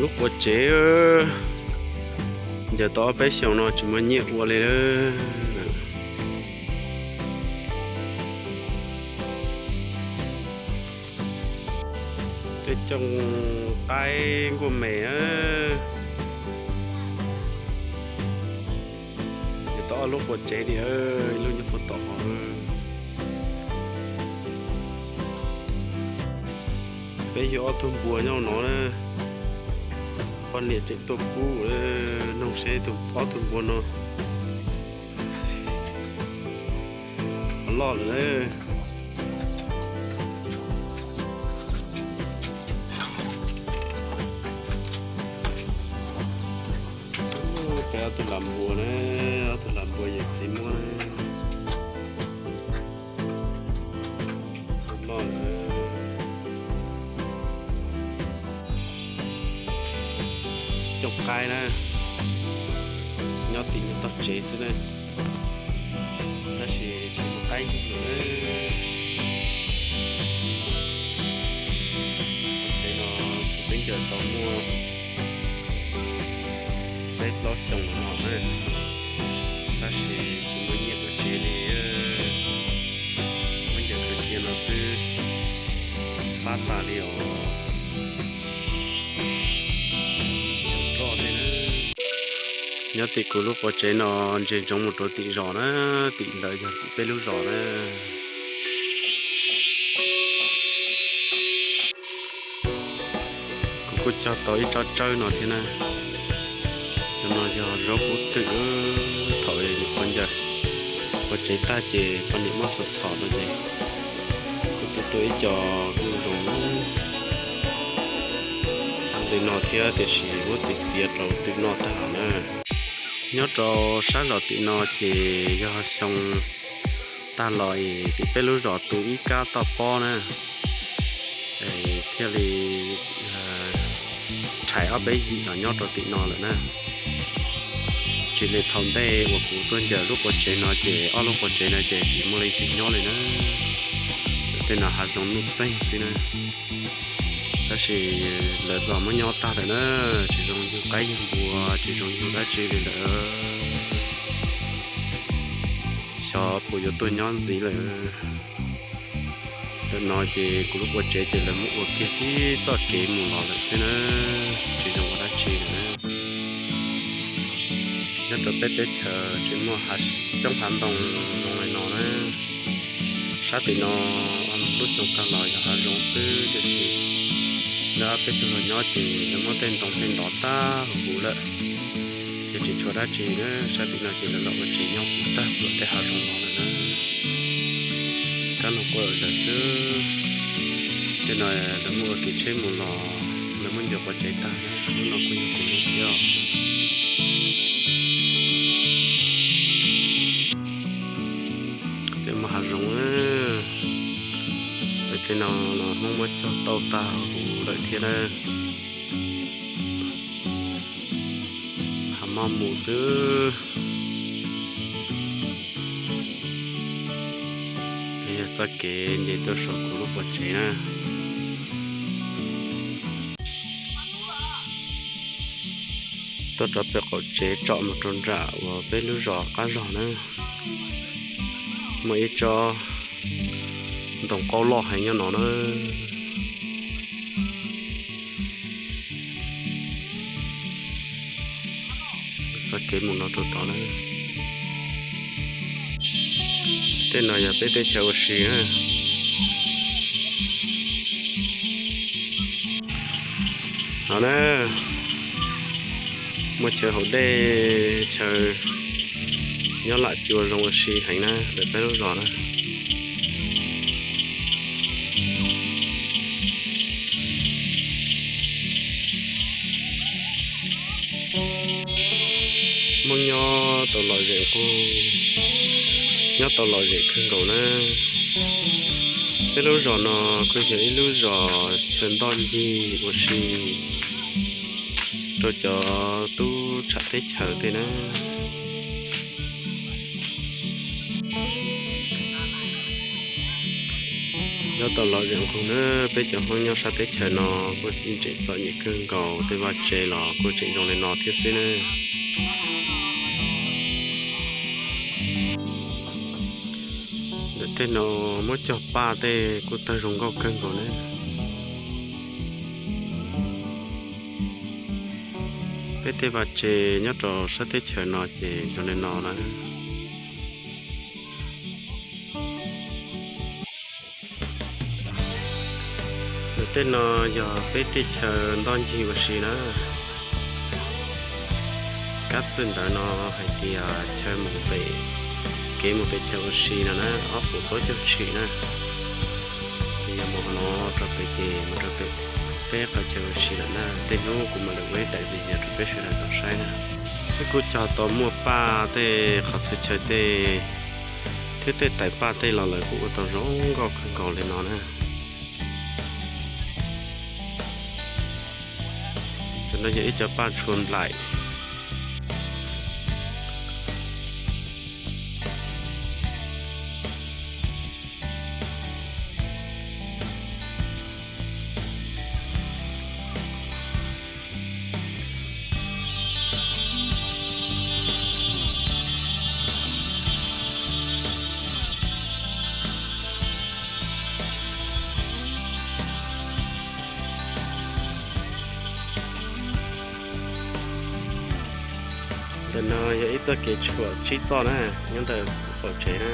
Lub quav tsev, ncaws tau ob peb xyoos no tsis muaj nyiaj ua li. Tej cooj qaib nkuaj mes, ncaws tau ob lub quav tsev li, ib lub nyob puag tom hov. Peb yug ob tug npua nyob no na, poj niam tseem tuaj pub, noog seb ob tug npua no puas loj lawm. Peb ob tug lam npua na, ob tug lam npua yawm txiv muab loj lawm. Cooj qaib na, nyob tim tog tsev xwb na, tab sis tsis muaj qaib ntug lawm. Tsev no kuv twb ncaws tau muaj peb plaub xyoos no na, tab sis tsis muaj nyiaj ua tsev li, muab ncaws khaws cia no xwb, fab tas li os. Nyob tim kuv lub quav tsev no ntsia ntsoov mus rau tim zos na, tim ntawd yog tim peb lub zos na. Kuv kuj cog tau ib tsob tsawb no thiab na. Cov no yog zaub pub twm, thaum ua ncaws quav tsev tag ces poj niam muab txhos txhos no ces kuj tuaj tua ib co kuj zoo li no thiab, tiam sis muab txiav txiav rau twm noj tag na. Nyob rau sab zos tim no ces yog xyoo tag los es tim peb lub zos tu ib kab toj pob na, thiaj li rhais ob peb yim los nyob rau tim no lawm na. Tsis li thaum ntej uas kuv tuaj ncaws lub quav tsev no ces ob lub quav tsev no ces tsis muaj leej twg nyob li na. Tej no hav zoov nuj txeeg xwb na. Tab sis lawv los muab nyob tag lawm na, tsis zoo yug qaib yug npua, tsis zoo yug dab tsi li lawm. Xyov puas yuav tuaj nyob ntxiv lawm. Ntawm no ces kuv lub quav tsev ces lawv muab ua kiag tib txoj kev mus los lawm xwb na, tsis zoo ua dab tsi lawm na. Nyob rau peb teb chaws tsis muaj hav xyoob hav ntoo zoo li no na. Sab tim no lub xyoo tag los yog hav zoov xwb, tiam sis lawv ob peb tug los nyob ces lawv muab tej ntoo tej ntov tag huv lawm, ces tsis tshuav dab tsi na. Sab tim no ces lawv los ua tsev nyob puv tag puag tej hav zoov no lawm na. Kab no quaj zawm xwb. Tej no lawv muab ua kev tsheb mus los, lawv muab ncaws quav tsev tag na. Lub no kuj yog kuv lub thiab. Tej muaj hav zoov, tej no los Hmoob muab cog tau tag huv lawm thiab na. Hav maj mus xwb. Yog txoj kev nce tuaj saum kuv lub quav tsev na. Tuaj rov pem qaum tsev tsom mus rau nram uas peb lub zos qab zog na, muaj ib tsob ntoo qaub loj heev nyob no na. Txoj kev mus no rau tod na. Tej no yog peb teb chaws ua si na. No na, muaj chaw haus dej, chaw nyob lam cua zoo ua si heev na, ntawm peb lub zos na. Hmoob nyob tau lom zem, nyob tau lom zem kawg nkaus na. Peb lub zos no kuj yog ib lub zos chaw ntoj ncig ua si rau cov tub tsham teb chaws tej na. Tau los zaum nqug na, peb cov Hmoob nyob sab teb chaws no kuj tseem txom nyem kawg nkaus, tej vaj tse los kuj tseem zoo li no thiab xwb na. Ntawm tej no muab cog paj tej kuj tawg zoo nkauj kawg nkaus na. Peb tej vaj tse nyob rau sab teb chaws no ces zoo li no na. Ntawm tej no yog peb teb chaws ntoj ncig ua si na. Kab txwj ntawd no hais tias chaw mus pem, kev mus pem chaw ua si no na, ob puas plaub caug tshim na. Ces yog mus no rau pem ces mus rau pem peb qhov chaw ua si lawm na. Tej hnub kuv mam li ua ib daim video rau peb sawv daws tau saib na. Peb kuj cog tau muaj paj tej qhov txhia chaw tej thiab tej tais paj tej los lawm kuj ua tau zoo nkauj kawg nkaus li no na. Cov no yog ib co paj tshua nplaim. Ntawm no yog ib txoj kev tshuam tsib txoj na, nyob ntawm qaum tsev na.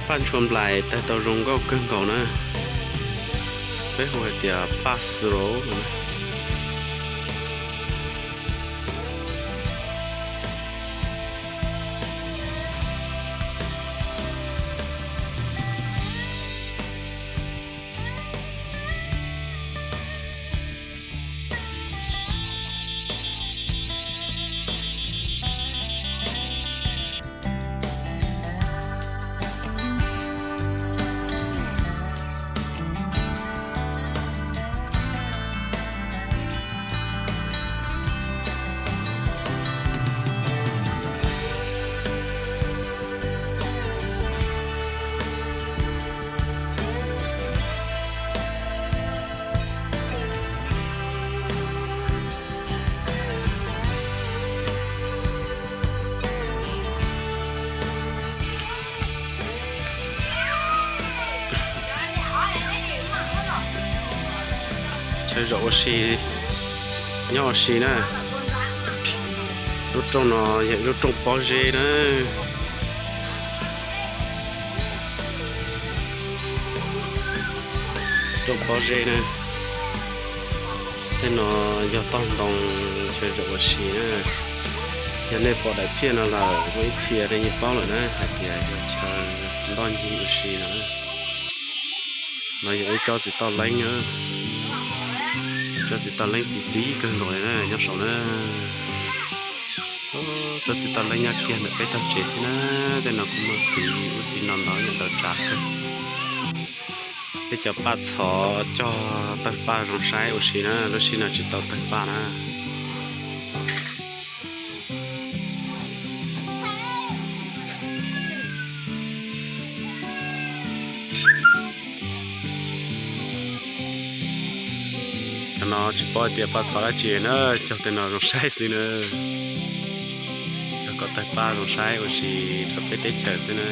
Paj ntshua nplaim tawg tau zoo nkauj kawg nkaus na. Peb hu hais tias paj xwb lauj. Chaw zaum ua si, nyob ua si na. Lub rooj no yog ib lub rooj pob zeb na. Rooj pob zeb na. Tej no yog toj ntoo, chaw zaum ua si na. Yog nej pom daim phiaj no lawm, muaj ib txhia nej yeej paub lawm na, hais tias yog chaw ntoj ncig ua si no. No yog ib tsob txiv toj leeb, tsob txiv toj leeb txi txiv kawg nkaus li na, nyob saum na. Tsob txiv toj leeb nyob kiag ntawm peb tog tsev xwb na. Tej no kuj muaj txiv ub txiv no ntau nyob ntawm tsav kawg. Peb cov paj txhov cog tawg paj zoo saib ua si na, lub sij no tsis tau tawg paj na. Cov no tsis paub tias paj txhov dab tsi na, cog tej no zoo saib xwb na. Cog kom tawg paj zoo saib ua si rau peb teb chaws xwb na.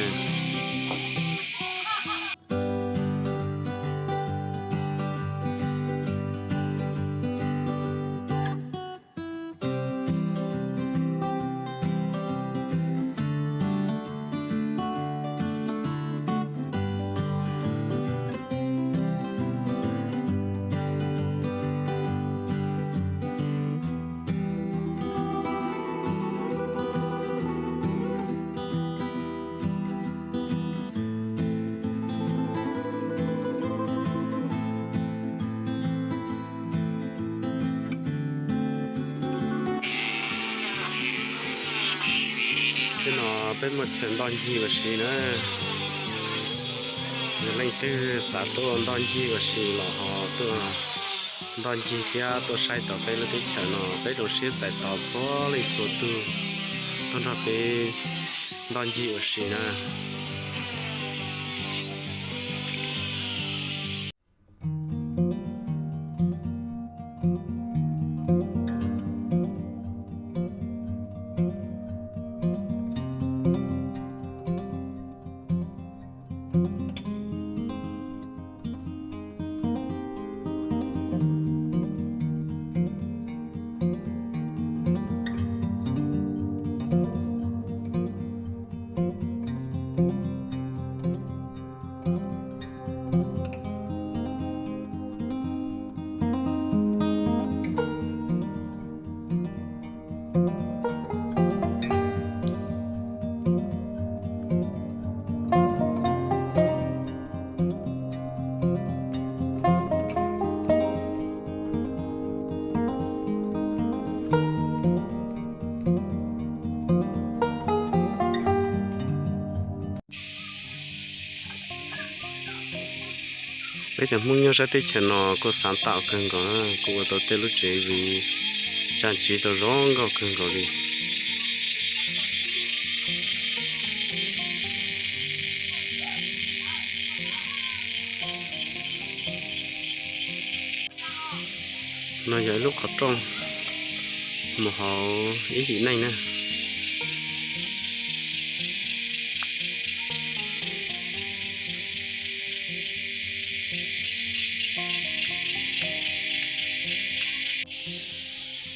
Tej no peb muaj chaw ntoj ncig ua si na. Leej twg xav tuaj ntoj ncig ua si los ho tuaj ntoj ncig thiab tuaj saib tau peb lub teb chaws no, peb zoo siab txais tos txhua leej txhua tug tuaj nrog peb ntoj ncig ua si na. Peb cov Hmoob nyob sab teb chaws no kuj xaav tau kawg nkaus na, kuj ua tau tej lub tsev viv tsaa tsiv tau zoo nkauj kawg nkaus li. No yog ib lub qhov rooj mus hauv ib him neej na.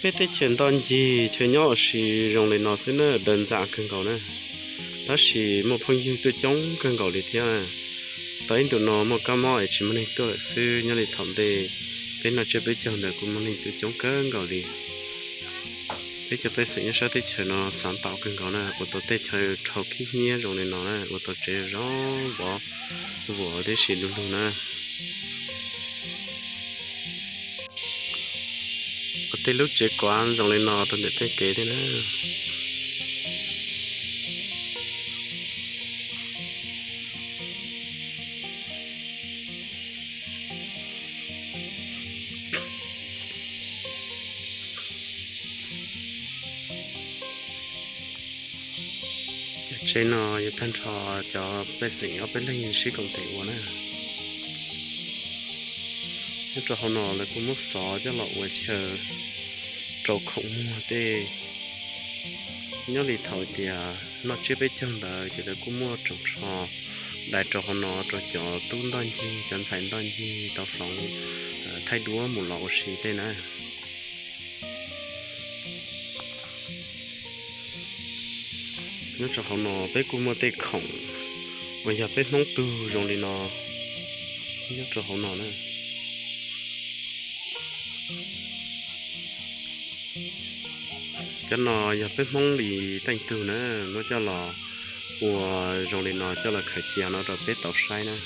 Peb teb chaws ntoj ncig chaw nyob ua si zoo li no xwb na, daws ntxam kawg nkaus na. Tab sis muaj phooj ywg tuaj coob kawg nkaus li thiab. Tau ib ntus no muaj kab mob es tsis muaj neeg tuaj lawm xwb, nyob li thaum ntej peb noj tsiab peb caug ntawd kuj muaj neeg tuaj coob kawg nkaus li. Peb cov pej xeem nyob sab teb chaws no xaav tau kawg nkaus na, ua tau tej chaw rhau khib nyiab zoo li no na, ua tau tsev zoo vov vuam tib si du lug na. Ua tej lub tsev kuav zoo li no rau ntawm tej kev thiab na. Cov tsev no yog tag nrho cov pej xeem ob peb leeg sib koom tes ua na. Nyob rau hauv no lawv kuj muab xov coj los ua chaw rau khoom muag tej. Nyob li thaum tias noj tsiab peb caug ntawd ces lawv kuj muaj tsoos tsho dai rau hauv no rau cov tub ntoj ncig, cov ntxhais ntoj ncig tau hloov thaij duab mus los ua si tej na. Nyob rau hauv no peb kuj muaj tej khoom uas yog peb Hmoob tug zoo li no nyob rau hauv no na. Cov no yog peb Hmoob li teej tug na, muab coj los ua zoo li no coj los khaws cia no rau peb tau saib na.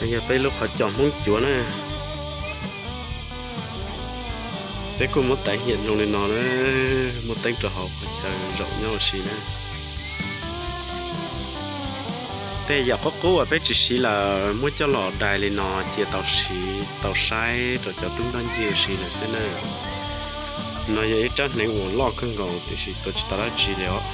Yog peb lub qhov cos Hmoob cuav na. Peb kuj muab teev hiam zoo li no na, muab teeb rau hauv qhov chaw zaum nyob ua si na. Tej yam qub qub uas peb tsis siv lawm muab coj los dai li no cia tau siv tau saib rau cov tub ntoj ncig ua si lawm xwb na. No yog ib rab hneev uas loj kawg nkaus tiam sis tua tsis tau dab tsi li os.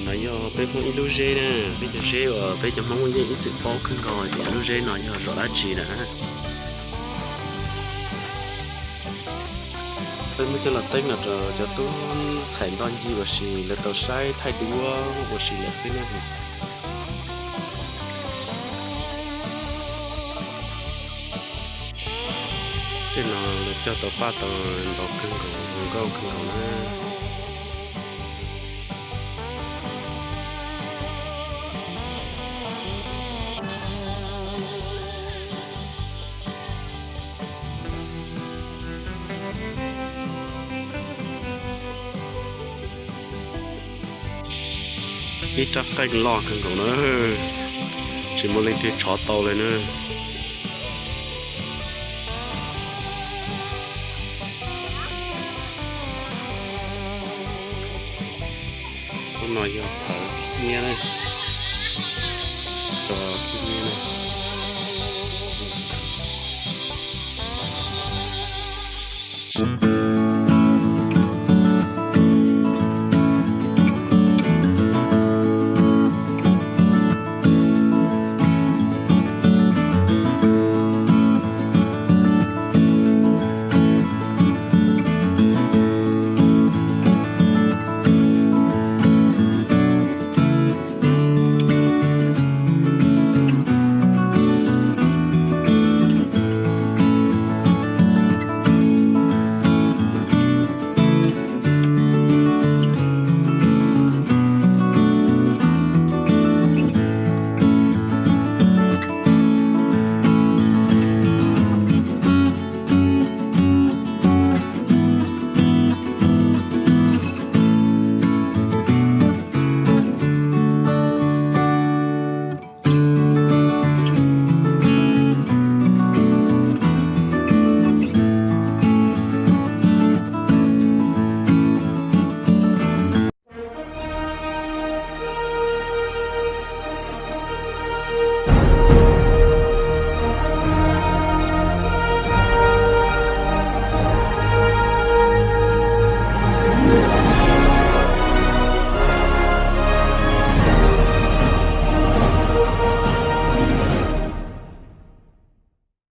No yog peb Hmoob ib lub zeb na, peb cov zeb uas peb cov Hmoob yeej ib txwm paub kawg nkaus tias lub zeb no yog zos dab tsi na. Peb muab coj los teeb no rau cov tub ntxhais ntoj ncig ua si lawv tau saib thaij duab ua si lawm xwb na. Tej no lawv cog tau paj tau ntau kawg nkaus, zoo nkauj kawg nkaus na. Ib rab qeej loj kawg nkaus na, tsis muaj leej twg tshov tau li na. Lub no yog thawv nyiab na, tso nyiab na.